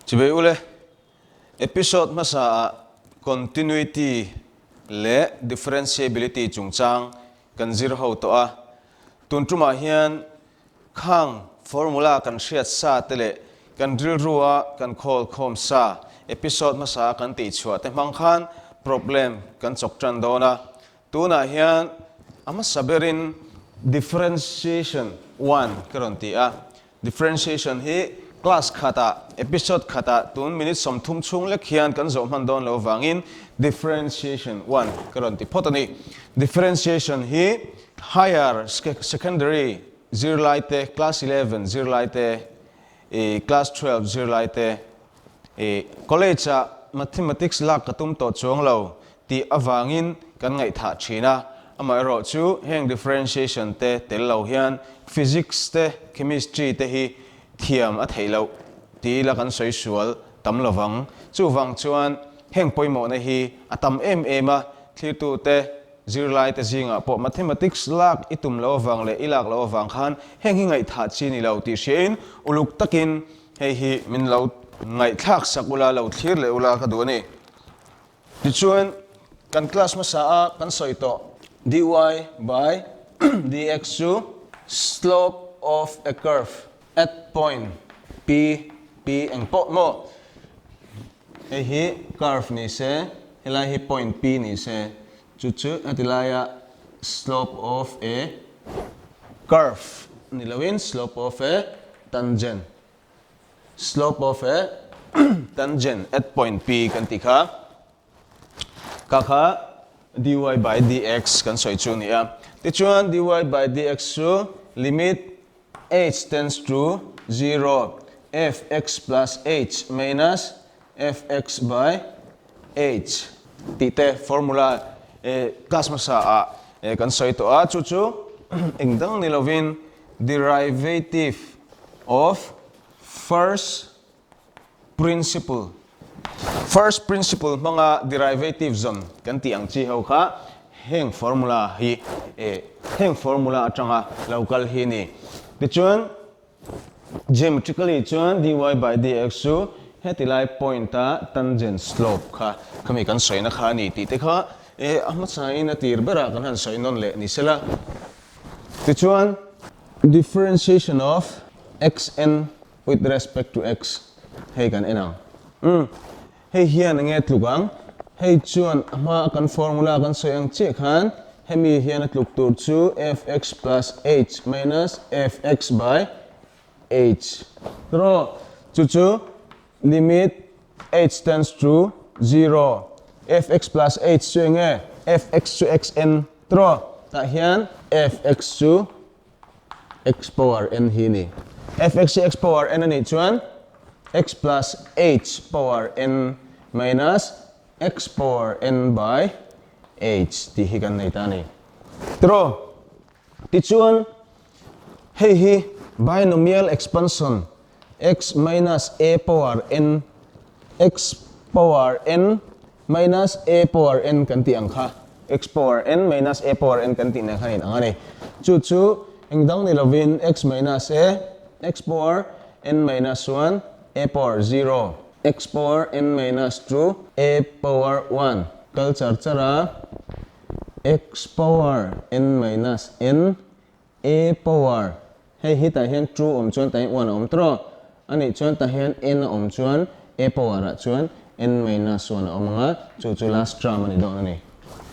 Chubei ule, episode hmasa ah continuity leh differentiability chungchang kan zir ho tawh a, tun tumah hian Khang formula kan hriat sa te leh kan rilrua kan khawl khawm sa episode hmasa a kan tih chhuah te hmang khan problem kan chawk tan dawn a. Tunah hian a hmasa berin differentiation one ka rawn ti a. Differentiation hi class khatah episode khatah tun minute 30 chhung lek hian kan zawh hman dawn lo vangin differentiation one ka rawn ti phawt a ni. Differentiation hi Higher Secondary zirlaite, Class 11 zirlaite, i Class 12 zirlaite, i College-ah Mathematics lak ka tum tawh chuang lo tih avangin kan ngaihthah thin a. Amaherawhchu heng differentiation te tel lo hian Physics te, Chemistry te hi thiam a theih loh ti ila kan sawi sual tam lovang. Chuvang chuan heng pawimawhna hi a tam em em a, thlirtute, Zirlaite zingah pawh Mathematics lak i tum lo avang leh i lak lo avang khan heng hi ngaihthah chi ni lo tih hriain uluk takin hei hi min lo ngaihthlak sak ula, lo thlir leh ula ka duh a ni. Tichuan, kan class hmasa a kan sawi tawh dy by dx chu slope of a curve at point p, p eng pawh maw? Hei hi curve ni se, helai hi point P ni se, chu chu heti laia slope of a curve ni loin slope of a tangent, slope of a tangent at point P kan tih kha, ka kha dy by dx kan sawi chu a ni a. Tichuan dy by dx chu limit h tends to 0 fx plus h minus fx by h tih te formula class hmasa ah kan sawi tawh a, chu chu eng dang ni lovin derivative of first principle, first principle hmanga derivative zawn kan tih ang chi ho kha heng formula hi heng formula atanga lo kal hi a ni. Tichuan geometrically chuan dy by dx chu heti lai point a tangent slope kha khami kan sawina kha a ni tih te kha a hmasain a tir berah kan han sawi nawn leh ni sela. Tichuan differentiation of xn With respect to x hei kan en ang. Umm hei hian enge a tluk ang? Hei chuan a hma a kan formula kan sawi ang chiah khan hemi hian a tluk tur chu fx plus h minus fx by h. Tawh chu chu limit h tends to 0 fx plus h chu enge fx chu xn tawh tah hian fx chu x power n hi a ni. Fx hi x power n a nih chuan x plus h power n minus x power n by h tih hi kan nei ta a ni. Tiraw? Tichuan hei hi binomial expansion x minus a power n x power n minus a power n kan tih ang kha x power n minus a power n kan tih nen khan inang a ni. Chu chu eng dang ni lovin x minus a x power n minus 1 a power 0 x power n minus 2 a power 1 kal char char a x power n minus n A power, hei hi tah hian two awm chuan tah hian one a awm tawh a nih chuan tah hian n a awm chuan A power ah chuan n minus one a awm ang a, chu chu last term a ni dawn a ni.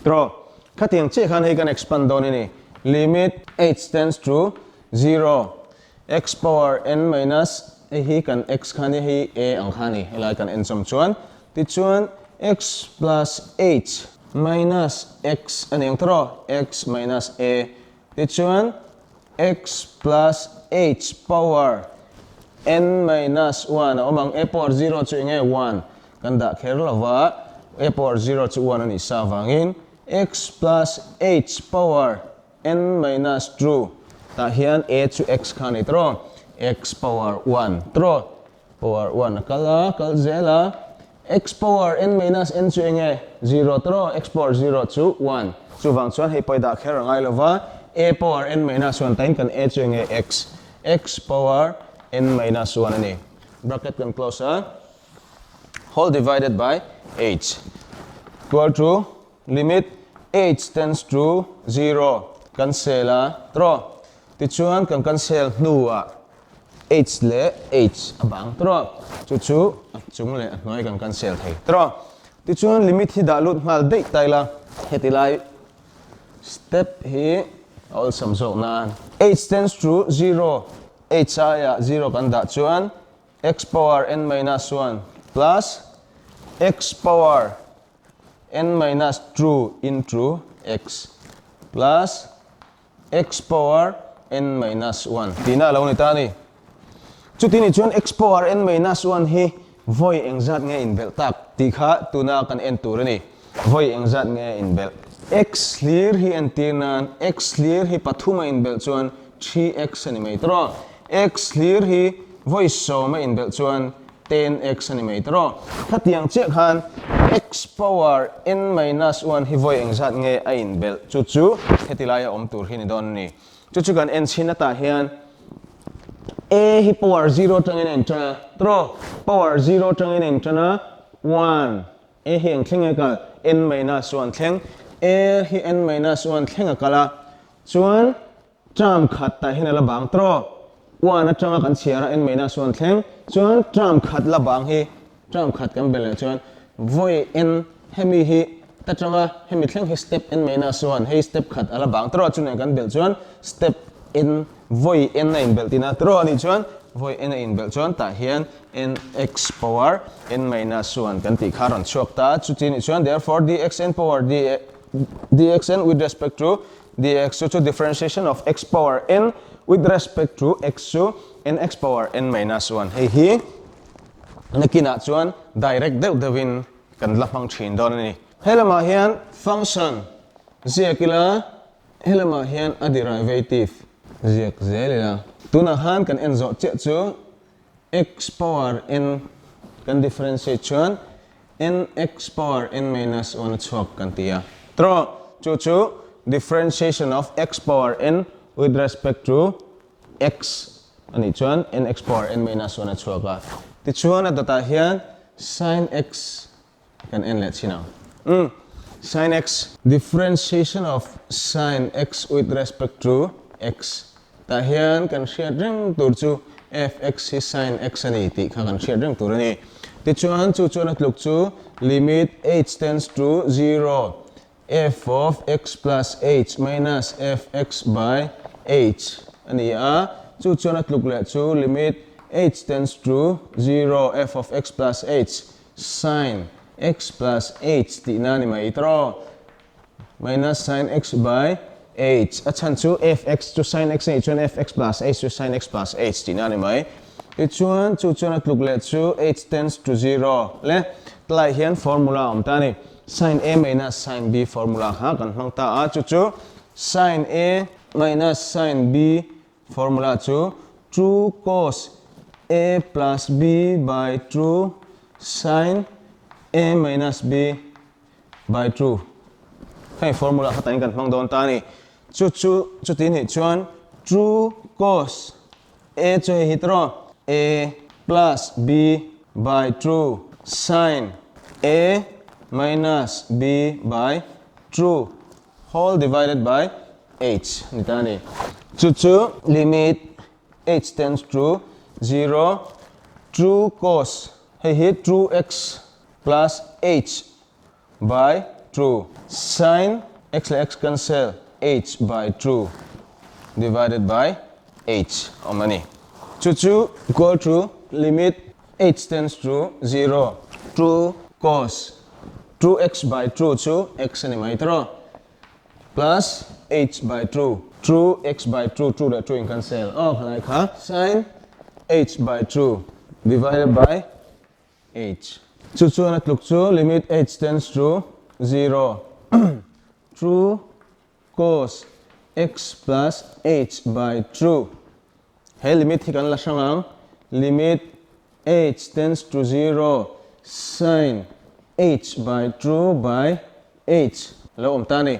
Tawh, khatiang chiah khan hei kan expand dawn a ni, limit h tends to 0, x power n minus hei hi kan x kha nia hei a ang kha a ni helai kan en chawm chuan, tichuan x plus h minus x a ni ang tawh, x minus a Tichuan, x plus h power n minus 1 a awm ang. A power 0 chu enge 1 kan dah kher lo va, a power 0 chu 1 a nih sa avangin x plus h power n minus 2 tah hian a chu x kha a ni tawh, x power 1 tawh. Power 1 a kal a, kal zel a, x power n minus n chu enge? 0 tawh, x power 0 chu 1. Chuvang chuan hei pawh i dah kher a ngai lo va, a power n minus 1 tain kan a chu enge? x. x power n minus 1 a ni. Bracket kan close a. Whole divided by h equal to limit h tends to zero cancel a tawh. Tichuan kan cancel hnuah h leh h a bang tawh. Chu chu a chung leh a hnuai kan cancel thei tawh. Tichuan limit hi dah lut nghal daih ta ila heti lai step hi a awlsam zawk nan h tends to zero h aiah zero kan dah chuan x power n minus one plus x power n minus two into x plus x power n minus one tihna a lo ni ta a ni. Chuti nih chuan x power n minus one hi vawi engzat nge inbelh tak tih kha tuna kan en tur a ni. Vawi engzat nge inbelh? X hlir hi entir nan x hlir hi pathum a inbelh chuan 3x a ni mai tawh. X hlir hi vawi sawm a inbelh chuan 10x a ni mai tawh. Khatiang chiah khan x power n minus one hi vawi engzat nge a inbelh chu chu heti laia awm tur hi ni dawn a ni. Chu chu kan en chhin atah hian a hi power zero atangin a intan a tawh. Power zero atangin a intan a one A hi eng thleng nge kal? N minus one thleng. A hi n minus one thleng a kal a, chuan term khat tah hian a la bang tawh. One atanga kan chhiar a n minus one thleng, chuan term khat la bang hi term khat kan belh leh chuan vawi n hemi hi ta tanga hemi thleng hi step n minus one hei step khat a la bang tawh a, chunah kan belh chuan step n vawi n a inbelh tihna tawh a nih chuan vawi n a inbelh chuan tah hian nx power n minus one kan tih kha a rawn chhuak ta a, chuti nih chuan therefore dxn power dxn with respect to dx chu chu differentiation of x power n with respect to x chu nx power n minus one hei hi nakinah chuan direct deuh deuhin kan la hmang thin dawn a ni. He lamah hian function ziak ila he lamah hian a derivative ziak zel ila tunah khan kan en zawh chiah chu x power n kan differentiate chuan n x power n minus one a chhuak kan ti a. Trawh chu chu differentiation of x power n with respect to x a nih chuan n x power n minus one a chhuak a. Tichuan a dawtah hian sin x Kan en leh chin ang. Umm sin x. Differentiation of sin x with respect to x tah hian kan hriat reng tur chu fx hi sin x a ni tih kha kan hriat reng tur a ni. Tichuan chu chuan a tluk chu limit h tends to zero f of x plus h minus fx by h a ni a, chu chuan a tluk leh chu limit h tends to zero f of x plus h sin x plus h tihna a ni mai tawh minus sin x by h a chhan chu fx chu sin x a nih chuan fx plus h chu sin x plus h tihna a ni mai tichuan chu chuan a tluk leh chu h tends to zero le tlaiah hian formula a awm ta a ni sin a minus sin b formula kha kan hmang ta a chu chu sin a minus sin b Formula chu 2 cos A plus B by 2 sin A minus B by 2. Hei formula kha tain kan hmang dawn ta a ni. Chu chu chuti nih chuan 2 cos A chu hei hi tawh A plus B by 2 sin A minus B by 2 Whole divided by h ni ta a ni. Chu chu limit h tends to zero 2 cos hei hi 2x plus h by 2 sin x leh x cancel h by 2 divided by h awm a ni. Chu chu equal to limit h tends to zero 2 cos 2x by 2 chu x a ni mai tawh plus h by 2 2x by 2 2 leh 2 in cancel aw khalai kha sin h by 2 divided by h chu chuan a tluk chu limit h tends to 0 2 cos x plus h by 2 He limit hi kan la hrang ang, limit h tends to zero sin h by 2 by h lo awm ta a ni.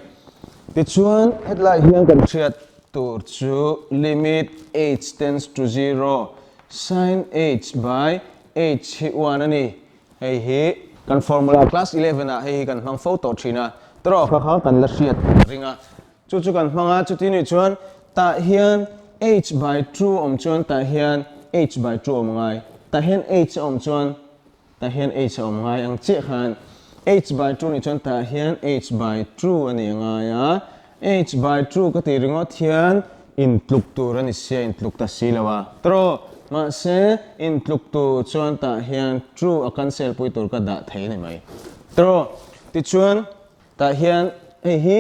Tichuan hetlai hian kan hriat tur chu limit h tends to zero sin h by h hi 1 a ni. Hei hi kan formula class 11 ah hei hi kan hmang fo tawh thin a, tawrh kha kha kan la hriat ring a, chu chu kan hmang a, chuti nih chuan tah hian h by 2 awm chuan tah hian h by 2 awm ngai, tah hian h a awm chuan tah hian h a awm ngai ang chiah khan h by 2 nih chuan tah hian h by 2 a ni ngai a, h by 2 ka tih ringawt hian intluk tur a ni sia, intluk ta si lo a tawrh mahse intluk tur chuan tah hian 2 a cancel pui tur ka dah thei a ni mai tawrh tichuan Tah hian hei hi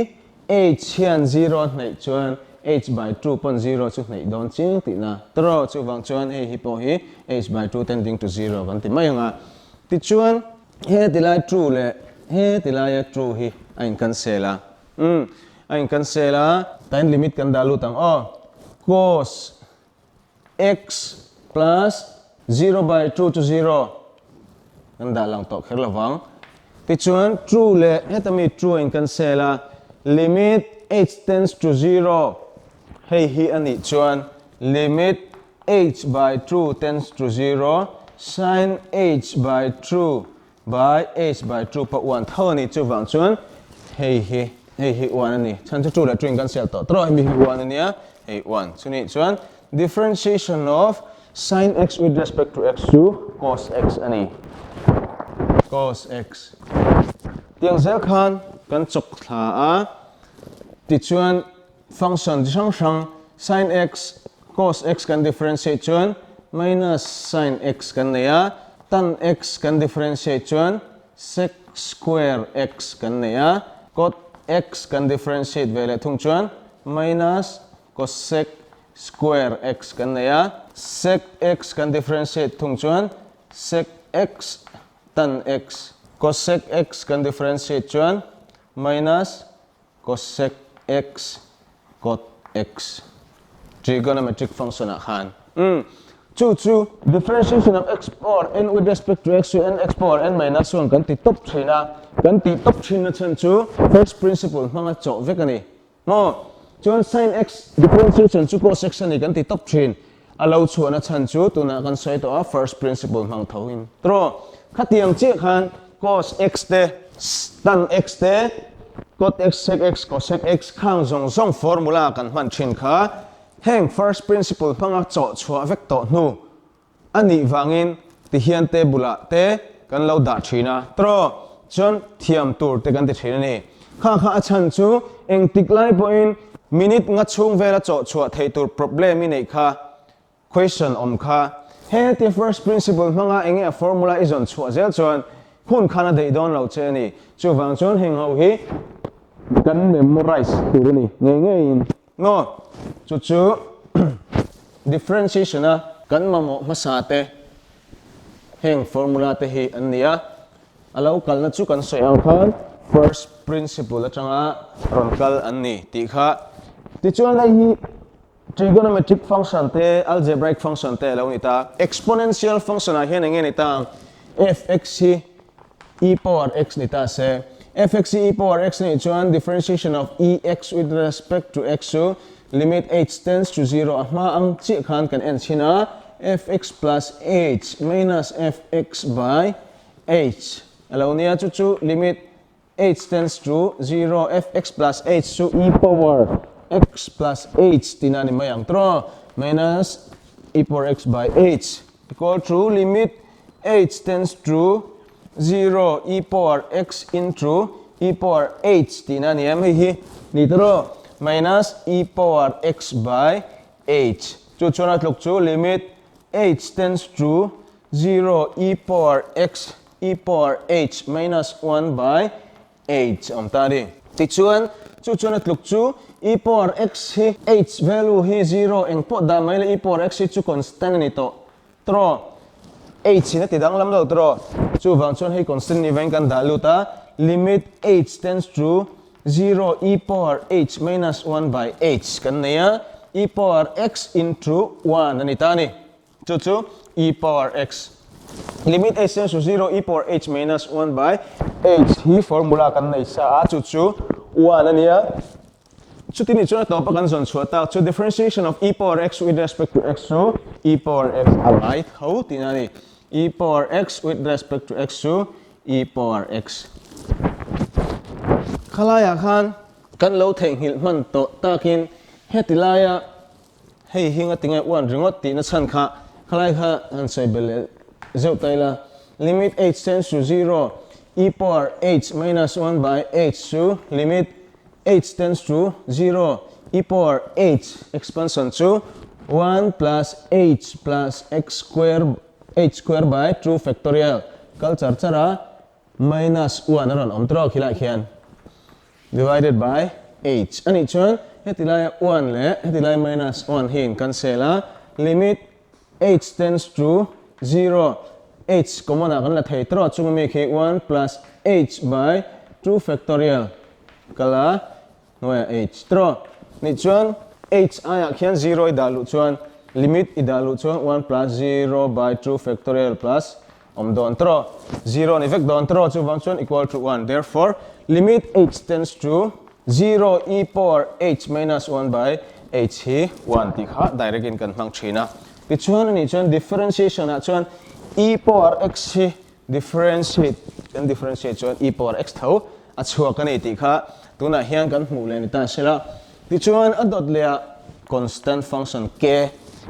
h hian zero a hnaih chuan h by 2 pawn zero chu hnaih dawn chiang tihna tawrh chuvang chuan hei hi pawh hi h by 2 tending to zero kan ti mai ang a. Tichuan he tilai 2 leh he tilaia 2 hi a in cancel a, umm a in cancel a. Tain limit kan dah lut ang aw, cos x plus zero by 2 chu zero kan dah lang tawh kher lovang. Tichuan 2 leh heta mi 2 a in cancel a, limit h tends to zero hei hi a nih chuan limit h by 2 tends to zero sin h by 2 by h by 2 pawh 1 tho a ni. Chuvang chuan hei hi hei hi 1 a ni. Chhan chu 2 leh 2 in cancel tawh tawh a, hemi hi 1 a nia, hei 1. Chuni chuan differentiation of sin x with respect to x chu cos x a ni. Cos x. Tiang zel khan kan chawk thla a, tichuan function chi hrang hrang sin x, cos x kan differentiate chuan minus sin x kan nei a, tan x kan differentiate chuan sec square x kan nei a, cot x kan differentiate ve leh thung chuan minus cosec square x kan nei a, sec x kan differentiate thung chuan sec x tan x, cosec x kan differentiate chuan minus cosec x cot x trigonometric function ah khan umm chu chu differentiation of x power n with respect to x chu n x power n minus 1 kan ti tawp thin a, kan tih tawp thin na chhan chu first principle hmanga chawh vek a ni maw chuan sin x differentiation chu cos x a ni kan ti tawp thin a lo chhuahna chhan chu tunah kan sawi tawh a first principle hmang tho in tawh khatiang chiah khan cos x te tan x te cot x sec x cosec x khang zawng zawng formula kan hman thin kha heng first principle hmanga chawh chhuah vek tawh hnu a nih vangin tihian table ah te kan lo dah thin a tawh chuan thiam tur te kan ti thin a ni. Kha kha a chhan chu engtik lai pawhin minute nga chhung vela chawh chhuah theih tur problem i neih kha, question awm kha. Heti first principle hmanga enge a formula i zawn chhuah zel chuan hun khan a daih dawn lo che a ni. Chuvang chuan heng ho hi kan memorize tur a ni ngei ngeiin. Maw? Chu chu differentiation a kan mamawh hmasa te heng formula te hi an ni a. A lo kalna chu kan sawi ang khan first principle atanga rawn kal an ni tih kha. Tichuan hei hi trigonometric function te, algebraic function te a lo ni ta. Exponential function ah hian eng nge ni ta ang? Fx hi e power x ni ta se. Fx hi e power x nih chuan differentiation of ex with respect to x chu limit h tends to zero a hma ang chiah khan kan en chhin a, fx plus h minus fx by h a lo nia chu chu limit h tends to zero fx plus h chu e power x plus h tihna a ni mai ang tawh minus e power x by h equal to limit h tends to zero e power x into e power h tihna a ni em hei hi ni tawh minus e power x by h chu chuan a tluk chu limit h tends to zero e power x e power h minus 1 by h awm ta a ni. Tichuan, chu chuan a tluk chu e power x hi h value hi zero eng pawh dah mai la e power x hi chu constant a ni tawh tawh h in a ti danglam lo tawh chuvang chuan hei constant ni vain kan dah lut a limit h tends to zero e power h minus 1 by h kan nei a e power x into 1 a ni ta a ni. Chu chu e power x limit h tends to zero e power h minus 1 by h hi formula kan nei sa a, chu chu 1 a nia. Chuti nih chuan a tawpa kan zawn chhuah tak chu differentiation of e power x with respect to x chu e power x a ngai tho tihna a ni. E power x with respect to x chu e power x. Khalaiah khan kan lo theihnghilh hman tawh takin heti laia hei hi nga tinge uan ringawt tihna chhan kha khalai kha han sawi belh leh zeuh ta ila. Limit h tends to zero e power h minus one by h chu limit h tends to zero e power h expansion chu one plus h plus x square h square by two factorial kal char char a minus one a rawn awm tawk khilaiah khian divided by h a nih chuan heti laia one leh heti lai minus one hi in cancel a limit h tends to zero h common ah kan la thei tawk chunga mi khi one plus h by two factorial Kal a, hnuaiah h trawh nih chuan h aiah khian zero i dah luh chuan limit i dah luh chuan one plus zero by two factorial plus awm dawn trawh zero ni vek dawn trawh chuvang chuan equal to one therefore limit h tends to zero e power h minus one by h hi one tih kha direct in kan hmang thin a tichuan anih chuan differentiation ah chuan e power x hi Differentiate kan differentiate chuan e power x tho a chhuak a ni tih kha tunah hian kan hmuh leh ni ta se la. Tichuan a dawt leh ah constant function k,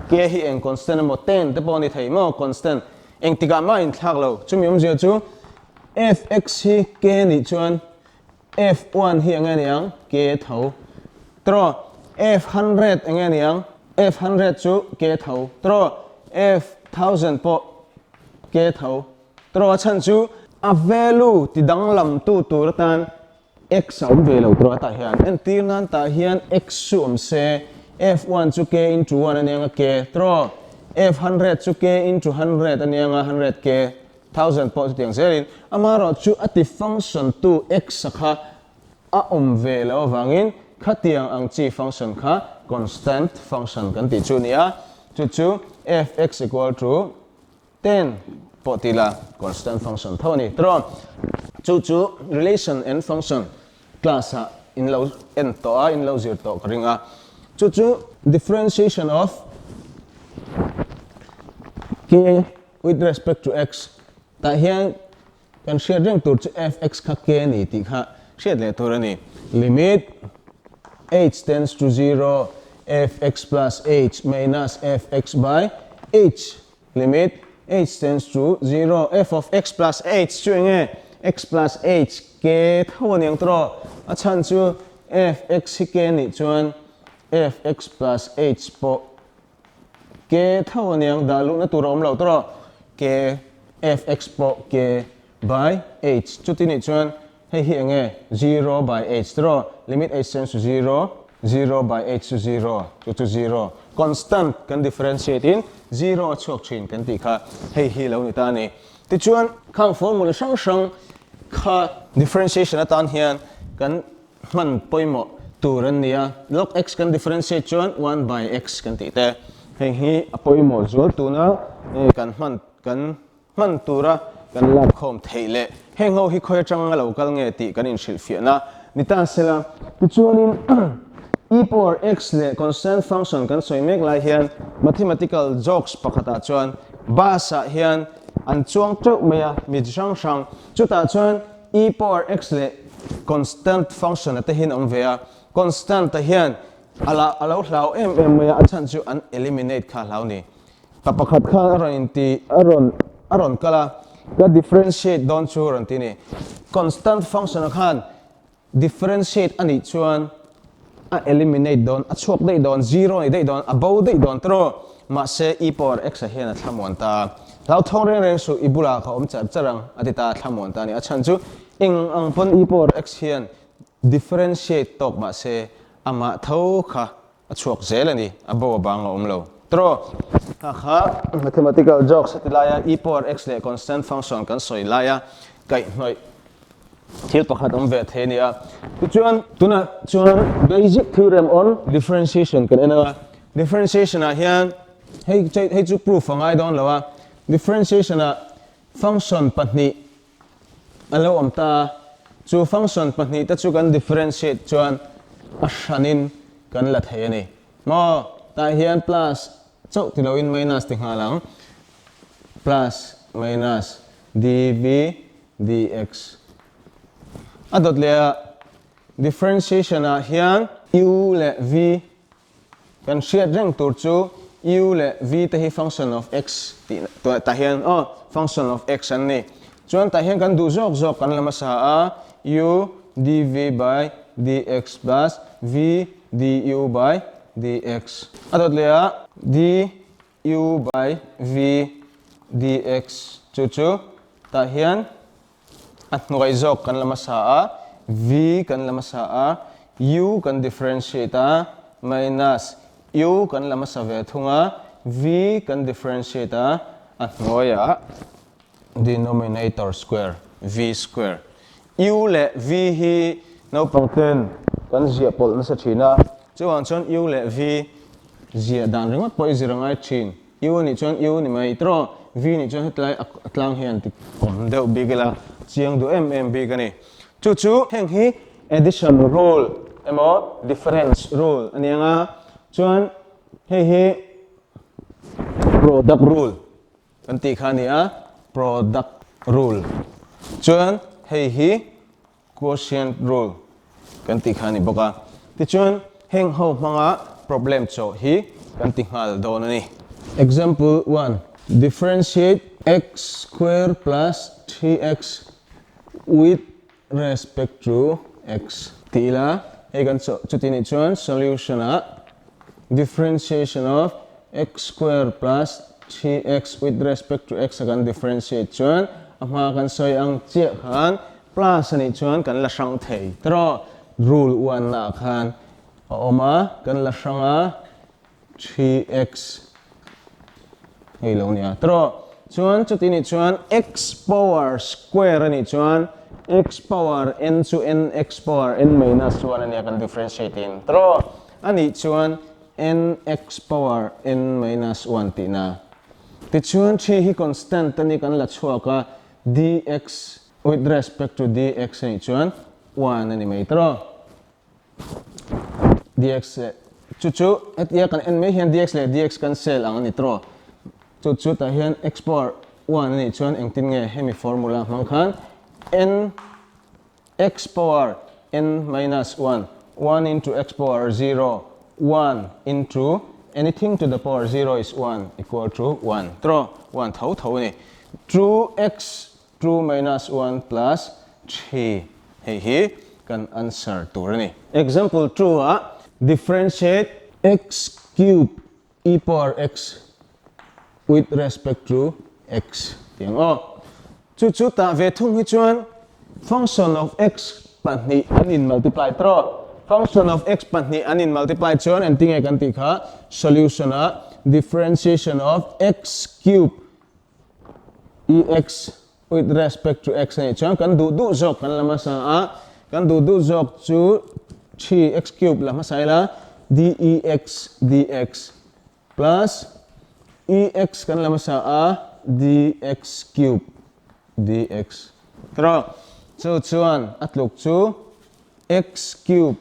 k hi eng constant emaw ten te pawh a ni thei maw constant engtikah mah a inthlak lo. Chumi awmzia chu fx hi k nih chuan f1 hi enge niang k tho trawh f100 enge niang f100 chu k tho trawh f1000 pawh Ke tho trawh a chhan chu a value ti danglam tu tur atan x a awm ve lo trawh atah hian entir nan tah hian x chu awm se f1 chu k into one a niang a k trawh f100 chu k into 100 a niang a 100 k thousand pawh chutiang zelin amaherawh chu a ti function tu x a kha a awm ve loh avangin khatiang ang chi function kha constant function kan tih chu a ni a chu chu fx equal to Ten pawh ti la constant function tho a ni. Tiraw? Chu chu relation and function class ah in lo en tawh a, in lo zir tawh ka ring a. Chu chu differentiation of k with respect to x tah hian kan hriat reng tur chu fx kha k a ni tih kha hriat leh tur a ni. Limit h tends to zero fx plus h minus fx by h Limit h tends to zero f of x plus h chu enge x plus h k tho a niang tawh a chhan chu f x hi k nih chuan f x plus h pawh k tho a niang dah luhna tur a awm lo tawh k f x pawh k by h chuti nih chuan Hei hi enge zero by h tiraw? Limit h tends to zero, zero by h chu zero, chu chu zero. Constant kan differentiate in zero a chhuak thin kan tih kha hei hi lo ni ta a ni. Tichuan khang formula hrang hrang kha differentiation atan hian kan hman pawimawh tur an ni a. Log x kan differentiate chuan one by x kan tih te. Hei hi a pawimawh zual tuna kan hman kan Hman tura kan lakkhawm theih leh heng ho hi khawi atanga lo kal nge tih kan inhrilhfiahna ni ta sela. Tichuanin e power x leh constant function kan sawi mek lai hian mathematical jokes pakhatah chuan bus ah hian an chuang teuh mai a mi chi hrang hrang chutah chuan e power x leh constant function a te hian awm ve a constant a hian a la a lo hlau em em mai a a chhan chu an eliminate kha a hlau ni. Ka pakhat khan a rawn inti a rawn a rawn kal a, ka differentiate dawn chu rawn ti ni. Constant function ah khan differentiate a nih chuan a eliminate dawn, a chhuak daih dawn, zero a ni daih dawn, a bo daih dawn tawh. Mahse e power x ah hian a thlamuan ta. Hlauthawng reng reng suh i bulah ka awm char char ang a ti ta, a thlamuan ta a ni. A chhan chu eng ang pawn e power x hian differentiate tawk mahse amah tho kha A chhuak zel a ni, a bo a bang a awm lo. Tiraw? Kha kha mathematical jokes a ti lai a, e power x leh constant function kan sawi lai a, kaihhnawih thil pakhat awm ve thei a ni a. Tichuan, tunah chuan basic theorem on differentiation kan en ang a. Differentiation ah hian hei hei chu proof a ngai dawn lo a, differentiation ah function pahnih a lo awm ta a, chu function pahnihte chu kan differentiate chuan a hranin kan la thei a ni. Maw? Tah hian plus chauh ti loin minus ti nghal ang. Plus. minus dv dx. A dawt leh ah differentiation ah hian u leh v kan hriat reng tur chu u leh v te hi function of x tih tah hian aw function of x an ni. Chuan tah hian kan duh zawk zawk kan la hmasa a u dv by dx plus v du by dx. A dawt leh ah d U by V dx chu chu tah hian a hnuai zawk kan la hmasa a, V kan la hmasa a, U kan differentiate a, minus U kan la hmasa ve thung a, V kan differentiate a, a hnuaiah denominator square, V square. U leh V hi naupang ten kan ziah pawlh nasa thin a, chuvang chuan U leh V ziah dan ringawt pawh i zir a ngai thin. U a nih chuan U ni mai tawh, V nih chuan hetlai a tlang hian ti kawm deuh bik ila chiang duh em em bik a ni. Chu chu heng hi addition rule emaw difference rule a ni ang a, chuan hei hi product rule. Kan tih kha a ni a, product rule. Chuan hei hi quotient rule kan tih kha a ni bawk a. Tichuan heng ho hmanga problem chawh hi kan ti nghal dawn a ni. Example one, Differentiate x square plus 3x with respect to x ti ila, hei kan chawh chuti nih chuan solution ah differentiation of x square plus 3x with respect to x a kan differentiate chuan a hma kan sawi ang chiah khan plus a nih chuan kan la hrang thei tawh rule one ah khan a awm a kan la hrang a 3x hei lo nia tawh chuan chuti nih chuan x power square a nih chuan x power n chu n x power n minus 1 a nia kan differentiate in tawh a nih chuan n x power n minus 1 tihna tichuan 3 hi constant a ni kan la chhuak a dx with respect to dx a nih chuan 1 a ni mai tawh. Dx leh chu chu hetia kan en mai hian dx leh dx kan sel ang a ni tawh. Chu chu tah hian x power 1 a nih chuan engtin nge hemi formula hmang khan n x power n minus 1, 1 into x power 0, 1 into anything to the power 0 is 1 equal to 1 tawh 1 tho tho a ni. 2x 2 minus 1 plus 3 hei hi kan answer tur a ni. Example 2 ah differentiate x cube e power x with respect to x tih ang aw. Chu chu tah ve thung hi chuan function of x pahnih an in multiply tawh. Function of x pahnih an in multiply chuan engtinge kan tih kha solution ah differentiation of x cube ex with respect to x a nih chuan kan duh duh zawk kan la hmasa a, kan duh duh zawk chu 3x cube la hmasa ila dex dx plus ex kan la hmasa a dx cube dx tawh chu chuan a tluk chu x cube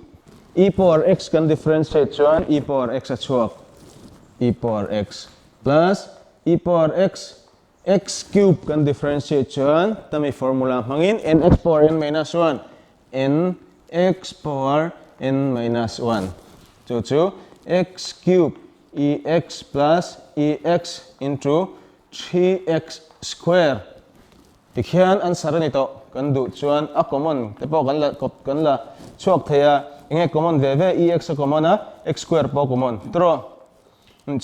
e power x kan differentiate chuan e power x a chhuak e power x plus E power x, x cube kan differentiate chuan tami formula hmangin n x power n minus 1, n x power n minus 1 chu chu x cube e x plus e x into 3x square tikhian answer a ni tawh. Kan duh chuan a common te pawh kan la kawp kan la chhuak thei a, enge common ve ve e x a common a, x square pawh a common tawh.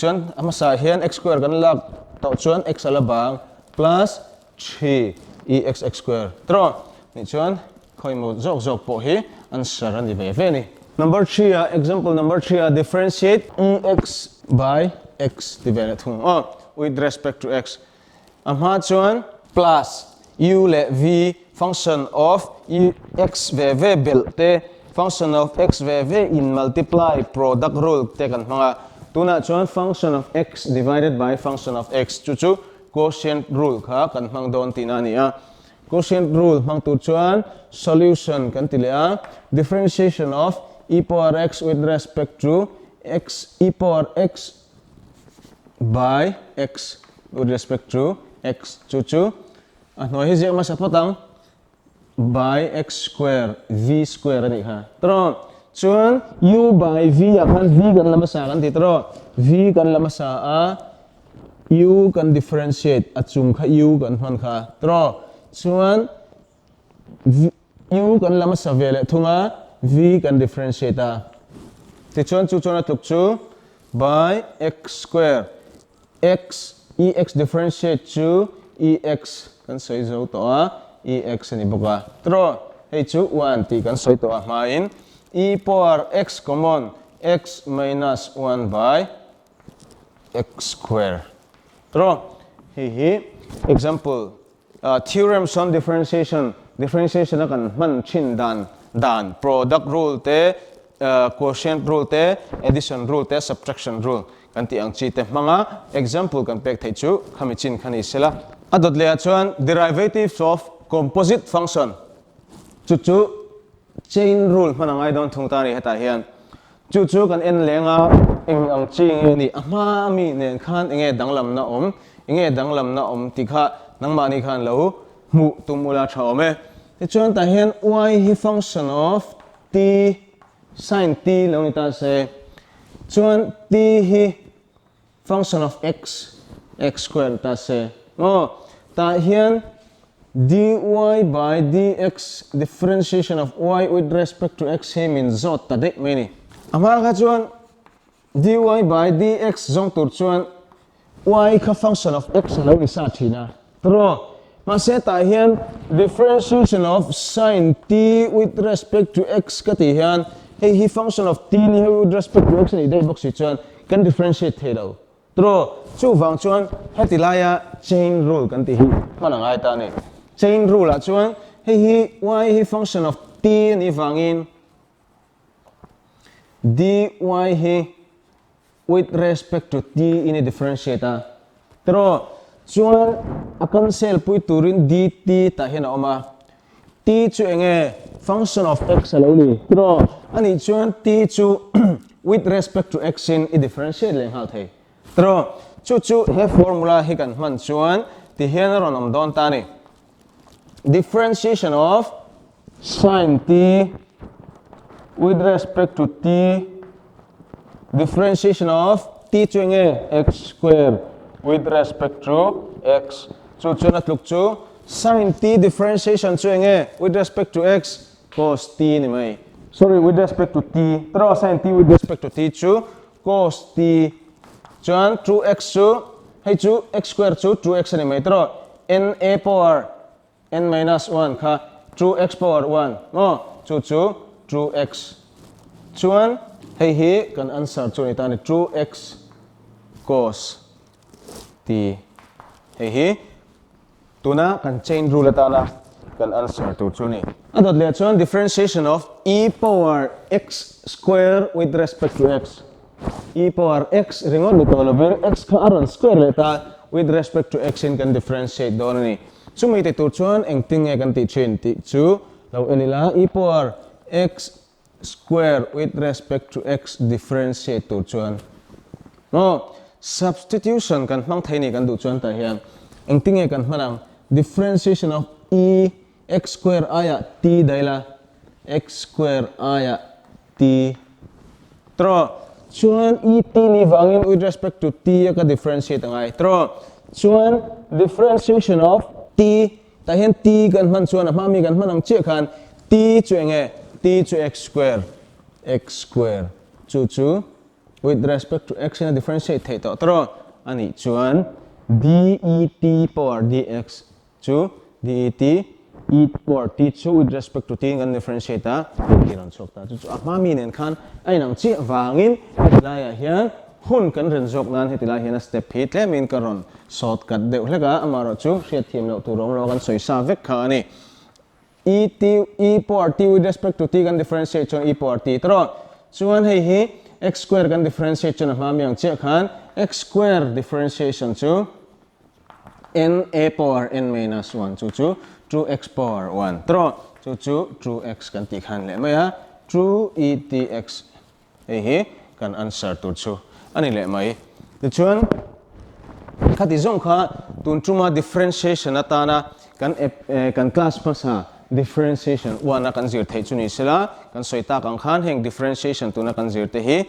Chuan a hmasa ah hian x square kan lak tawh chuan x a la bang plus 3 e x x square tawh nih chuan khawimaw zawk zawk pawh hi answer a ni ve ve a ni. Number 3 ah example number 3 ah differentiate e x by x ti ve leh thung aw with respect to x a hma chuan plus u leh v function of u x ve ve belh te function of x ve ve in multiply product rule te kan hmang a, tunah chuan function of x divided by function of x chu chu quotient rule kha kan hmang dawn tihna a ni a. Quotient rule hmang tur chuan solution kan ti leh a, differentiation of e power x with respect to x e power x by x with respect to x chu chu a hnuai hi ziak hmasa phawt ang by x square v square a nih kha tawh chuan u by v ah khan v kan la hmasa kan ti tawh v kan la hmasa a u kan differentiate a chung kha u kan hman kha tawh chuan U kan la hmasa ve leh thung a, V kan differentiate a. Tichuan chu chuan a tluk chu by x square x e x differentiate chu e x kan sawi zo tawh a, e x a ni bawk a. Tiraw hei chu 1 tih kan sawi tawh a hmain e power x common x minus 1 by x square. Tiraw hei hi example Theorems on differentiation, Differentiation a kan hman thin dan dan, product rule te, quotient rule te, addition rule te, subtraction rule kan tih ang chi te hmanga example kan pek theih chu khami chin kha ni sela. A dawt leh ah chuan derivatives of composite function chu chu chain rule hman a ngai dawn thung ta a ni hetah hian. Chu chu kan en leng a, eng ang chi nge ni? A hma mi nen khan enge danglamna awm? Enge danglamna awm tih kha nangmahni khan lo hmuh tum ula tha awm e. Tichuan tah hian y hi function of t sin t lo ni ta se, chuan t hi Function of x, x square ta se maw? Tah hian dy by dx differentiation of y with respect to x hi min zawt ta daih mai a ni. A hma kha chuan dy by dx zawng tur chuan y kha function of x a lo ni sa thin a. Tiraw? Mahse tah hian differentiation of sin t with respect to x ka tih hian hei hi function of t ni hei with respect to x a nih daih bawk si chuan kan differentiate thei lo. Tiraw? Chuvang chuan heti laia chain rule kan tih hi hman a ngai ta a ni. Chain rule ah chuan hei hi y hi function of t a nih vangin dy hi with respect to t in i differentiate a, tiraw chuan a cancel pui turin dt tah hian a awm a, t chu eng nge function of x a lo ni tiraw a nih chuan t chu with respect to x in i differentiate leh nghal thei tiraw chu chu he formula hi kan hman chuan ti hian a rawn awm dawn ta a ni differentiation of sin t with respect to t differentiation of t chu enge x square with respect to x chu chuan a tluk chu sin t differentiation chu enge with respect to x cos t ni mai sorry with respect to t tiraw sin t with respect to t chu cos t chuan 2x chu hei chu x square chu 2x a ni mai tiraw n a power n minus 1 kha 2x power 1 maw chu chu 2x chuan hei hi kan answer chu a ni ta a ni 2x cos t hei hi Tuna kan chain rule atana kan answer tur chu a ni. A dawt leh chuan differentiation of e power x square with respect to x. E power x ringawt ni tawh lovin x kha a rawn square leh ta with respect to x in kan differentiate dawn a ni. Chumi ti tur chuan engtin nge kan tih thin tih chu lo en ila e power x square with respect to x differentiate tur chuan maw substitution kan hmang thei ni kan duh chuan tah hian engtin nge kan hman ang differentiation of e x square aiah t daila x square aiah t trawh chuan e t ni vangin with respect to t a ka differentiate angai trawh chuan differentiation of t Tah hian t kan hman chuan a hma mi kan hman ang chiah khan t chu eng nge? T chu x square, x square chu chu with respect to x in a differentiate theih tawh tawh a nih chuan det power dx chu det e power t chu with respect to t in kan differentiate a, hei hi a rawn chhuak ta. Chu chu a hma mi nen khan a inang chiah vangin heti laiah hian hun kan ren zawk nan heti lai hian a step hi tlemin ka rawn Sawt kat deuh hlek a, amaherawh chu hriatthiam loh tur awm lo a kan sawi sa vek kha a ni. E t e power t with respect to t kan differentiate chuan e power t tawh chuan hei hi x square kan differentiate chuan a hma mi ang chiah khan x square differentiation chu n a power n minus 1 chu chu 2x power 1 tawh chu chu 2x kan tih khan leh mai a 2 e t x Hei hi kan answer tur chu a ni leh mai. Tichuan, khati zawng kha Tun tuma differentiation atana kan kan class hmasa differentiation one a kan zir theih chu ni sela, kan sawi tak ang khan heng differentiation tuna kan zir te hi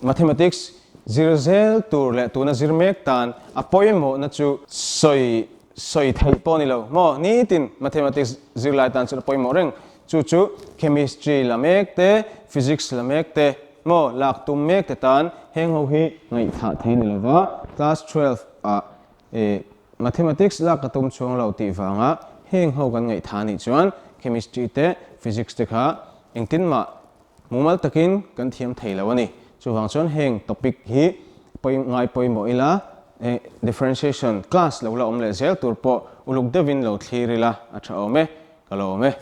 mathematics zir zel tur leh tuna zir mek tan a pawimawhna chu sawi sawi theih pawh a ni lo maw? Nitin mathematics zirlai tan chuan a pawimawh reng. Chu chu chemistry la mek te, physics la mek te maw lak tum mek te tan heng ho hi ngaihthah thei ni lova class 12 ah eh mathematics lak ka tum chuang lo tih vanga heng ho kan ngaihthah anih chuan chemistry te physics te kha engtin mah mumal takin kan thiam thei lo a ni. Chuvang chuan heng topic hi pawi ngai pawimawh ila eh differentiation class lo la awm leh zel tur pawh uluk deuhin lo thlir ila a tha awm e. Ka lo awm e.